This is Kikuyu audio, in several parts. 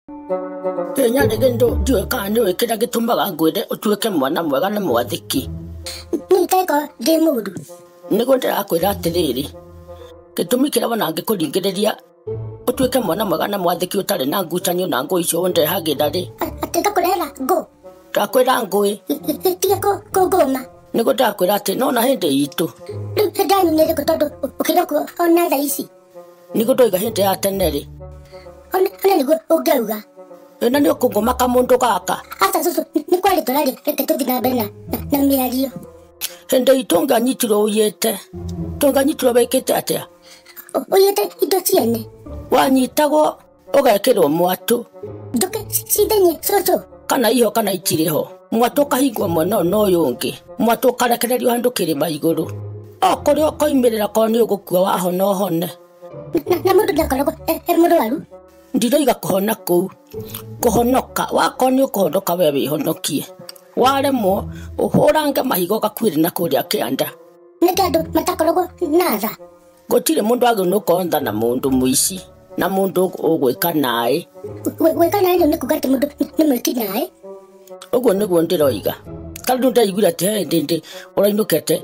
Nyarĩ ndiũĩ kana nĩũĩ kĩrĩa gĩtũmaga ngwĩre ũtuĩke mwana mwega na mwathĩki. Niĩ iteko ndĩ mũru. Nĩguo ndĩrakwĩra atĩrĩrĩ, gĩtũmi kĩrĩa wona ngĩkũringĩrĩria ũtuĩke mwana mwega na mwathĩki ũtarĩ na ngucanio na ngũĩ icio ũndehagĩra rĩ. Atĩ ngakũrehera ngũ? Ndakwĩra ngũĩ. Tiga kũngũma. Nĩguo ndakwĩra atĩ nona hĩndĩ itũ. Rĩu hĩndĩ yanyu nĩ ĩrĩkũ tondũ ũkĩrĩ kuo ona thaa ici? Nĩguo ndoiga hĩndĩ ya tene rĩ. Ona nĩguo ũngĩauga. Ĩna nĩ ũkũngũma kamũndũ gaka. Aca cũcũ, nĩ kwaria tũraria, reke tũthiĩ na mbere na mĩario. Hĩndĩ itũ ũngĩanyitirwo ũiyĩte, tũngĩanyitirwo wĩkĩte atĩa? Ũiyĩte indo ciene. Wanyitagwo ũgekĩrwo mwatũ. Njũke cithenye cũcũ. Kana iho kana itirĩ ho. Mwatũ ũkahingwo mwena ũyũ na ũyũ ũngĩ. Mwatũ ũkarekererio handũ kĩrĩma igũrũ. O kũrĩa ũkoimĩrĩra korwo nĩ ũgũkua wahona ũhone. Na mũndũ ndakoragwo e mũrwaru? Ndiroiga kũhona kũu. Kũhonoka, wakorwo nĩ ũkũhonoka we wĩhonokie. Waremwo ũhũrange mahiga ũgakuĩre na kũrĩa kĩanda. Nĩkĩ andũ matakoragwo na tha? Gũtirĩ mũndũ wagĩrĩirwo nĩ gũkorwo tha na mũndũ mũici na mũndũ ũgwĩka naĩ. Gwĩka naĩ nĩ kuga atĩ mũndũ nĩ mwĩki naĩ? Ũguo nĩguo ndĩroiga. Ta rĩu ndaiguire atĩ he hĩndĩ ũrainũkĩte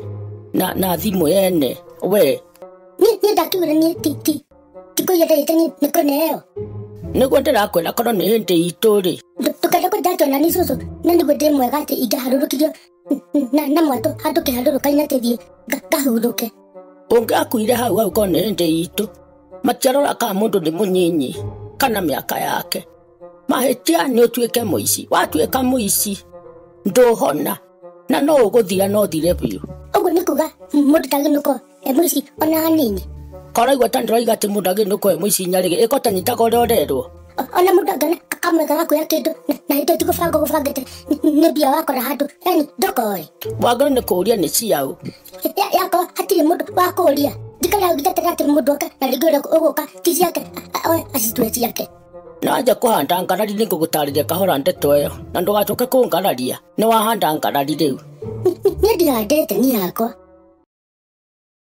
na thimũ yene we. Niĩ ndakiugire niĩ ti kũiya ndaiyĩte nĩ kũneo. Nĩguo ndĩrakwĩra korwo nĩ hĩndĩ itũ rĩ. Ndũkende kũnjakia ona niĩ cũcũ, na nĩguo ndĩ mwega atĩ ingĩharũrũkirio na mwatũ handũ kĩharũrũka-inĩ atĩ thiĩ ngahurũke. Ũngĩakuire hau hau korwo nĩ hĩndĩ itũ, matiarora kana mũndũ nĩ mũnyinyi kana mĩaka yake. Mahĩtia nĩ ũtuĩke mũici, watuĩka mũici ndũhona na no ũgũthira no ũthire biũ. Ũguo nĩ kuga mũndũ ndagĩrĩirwo nĩ gũkorwo e mũici ona hanini? Koraigua ta ndĩroiga atĩ mũndũ agĩrĩirwo nĩ gũkorwo e mũici nyarĩgĩ, ĩko ta nyitaga ũrĩa ũrerwo. Ona mũndũ angĩona kamweke ga kuoya kĩndũ na hĩndĩ ĩyo ti gũbanga ũgũbangĩte nĩ mbia wakora handũ, yani ndũkoe. Wagĩrĩirwo nĩ kũũria nĩ ciaũ. Yakorwo hatirĩ mũndũ wa kũũria, njikare hau njeterere atĩ mũndũ oke na rĩngĩ ũrĩa ũgũka ti ciake, oe acitue ciake. Na wanja kũhanda ngarari nĩ ngũgũtarĩria kahora ndeto ĩyo, na ndũgacoke kũngararia, nĩ wahanda ngarari rĩu. Niĩ ndihandĩte niĩ yakwa.